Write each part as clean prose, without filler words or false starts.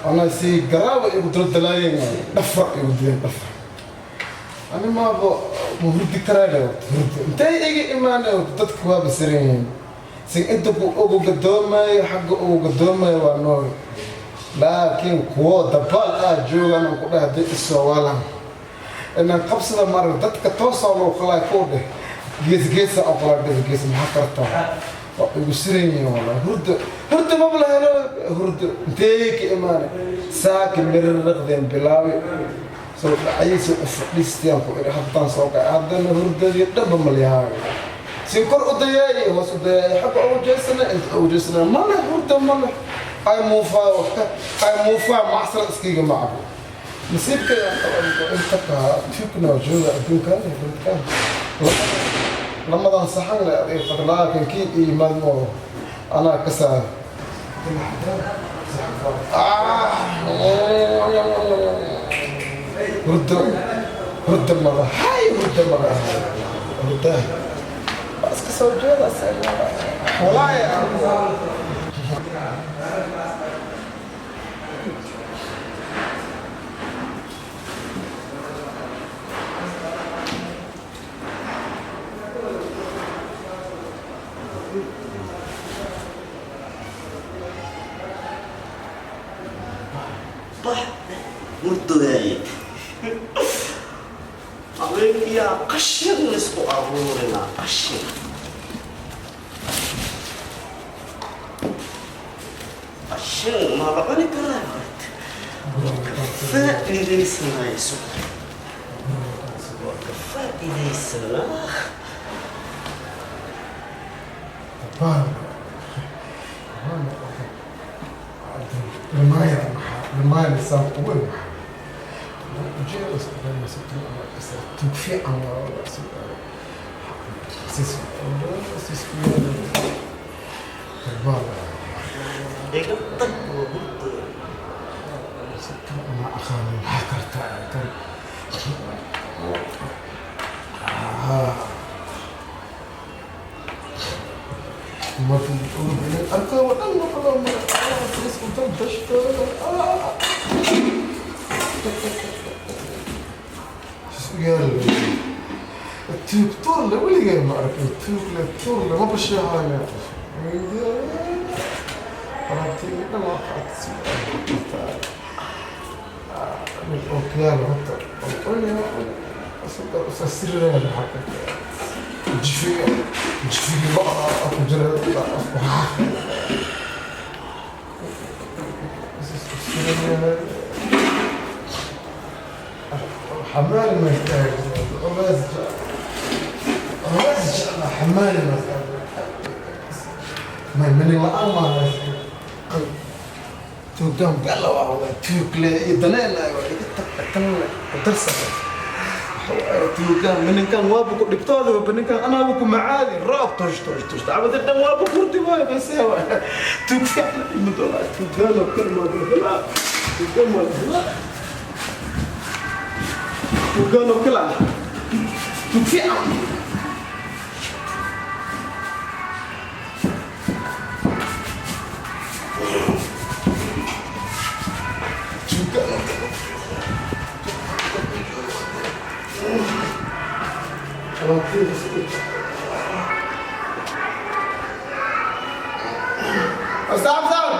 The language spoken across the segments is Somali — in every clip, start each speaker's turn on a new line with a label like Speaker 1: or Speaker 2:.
Speaker 1: Anaa si garaawa igu daldalaayeen, dhafar igu dileen, dhafar. Ani maaba ma hurdi karaale, hurdo intay iga imaanay? Dadka waaba siran yihiin, si inta ku ugu gadoomayo, xagga ugu gadoomayo waa nool, laakiin kuwo dabaal ah joogaan aan ku dhahay hadday isoo waalaan inaan qabsada maarag. Dadka toosaa loo qalaa, kuwa dheh gees geesa oo qalaa, gees gees. Maxaa kartaa? Waa igu siran yihiin wallahi. Hurdo, hurdo maba la helo. Hurdo intee ka imaanay? Saaki miriraqdeen bilaawi soo dhacaysa u fadhiistayaan ku idhi. Haddaan soo kacay, haddana hurdadii dhanba malyahaayo. Si kor u dayaayay, hoos u dayaayay, xagga ugu jeesana, inta ugu jeesana, male hurdo, male. Ay muufaa, ay muufaa, macsara iskiga macabo. Nasiibkayga inta kaa tukna jooga adduunkan dadkan lamadan saxan le adiga, laakiin kii iyo madmo anaa ka saar. Hurdo, hurdo mala hay, hurdo mala, hurdo waa iska soo jeeda walaaya.
Speaker 2: Bax, hurdooyay. Habeenkiyaa qashin laysku aruurinaa, qashin. Qashin ma la cuni karaa horta? Waa ka faa'iidaysanayso, waa ka faa'iidaysanaa.
Speaker 1: Dabaal limaaya, limaaya saan ugu tug fiican. Dabaal.
Speaker 2: Iga tag, waa hurdooy.
Speaker 1: Ma aqaan maxaa kartaa tan. Ma arko dhan ma qalo ma isku dashto. Yaal tuug tuurle, weligay ma arkin tuugle tuurle, ma basheexaaya. Alaabtii dhan waa qaatay. Ookiyaal horta jifiga, jifiga lo ku jira afku. Xamaali ma istaago, culays, culays jecla. Xamaali ma istaago, minin la-aan maa tuugaan bella waa wada tuugle iyo daneenayo waa iga tagtan ku darsada tuugaan. Mininkan waaba ku dhibtooda, ninkan anaaba ku macaadi roob tosh tosh tosh dacwada dhan waaba kurdi waayo base. Tuug fiican imid walaa, tuugaan oo kale maa helaa, tuugaan waa helaa, tuugaan oo kale ah, tuug fiican. Tuugaan oo kale. Stop, stop!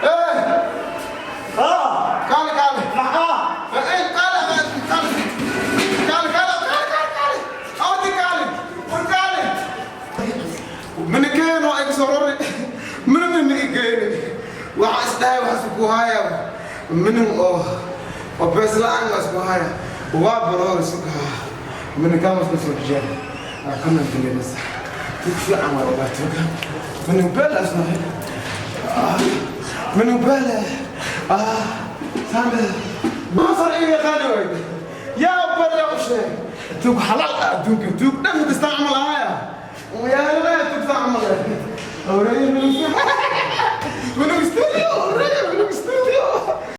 Speaker 1: Hey! Kaale, kaale!
Speaker 2: Maxaa?
Speaker 1: Hey, kaale, kaale! Kaale, kaale, kaale, kaale, kaale! Awdi kaale! War kaale! Minikeen waa iga soo rari. Minin ma ii geeni. Waxaa isdhahay waxaa isku haya. Minin oo bees la'aan waa isku haya. Waa baroor isku haya. Mininkaan waa isku soo jeen. Kana gelinaysa. Tug fiican waa walaa tuga. Minin beel isna. Minin beel. Saan masar iga yaqaani waay. Yaa bari u sheeg. Tug xalaal ah adduunka. Tug dhan istaan camal ahaya. Yaa la tug saan camal ah. Awraya minin. Minin studio, awraya minin studio.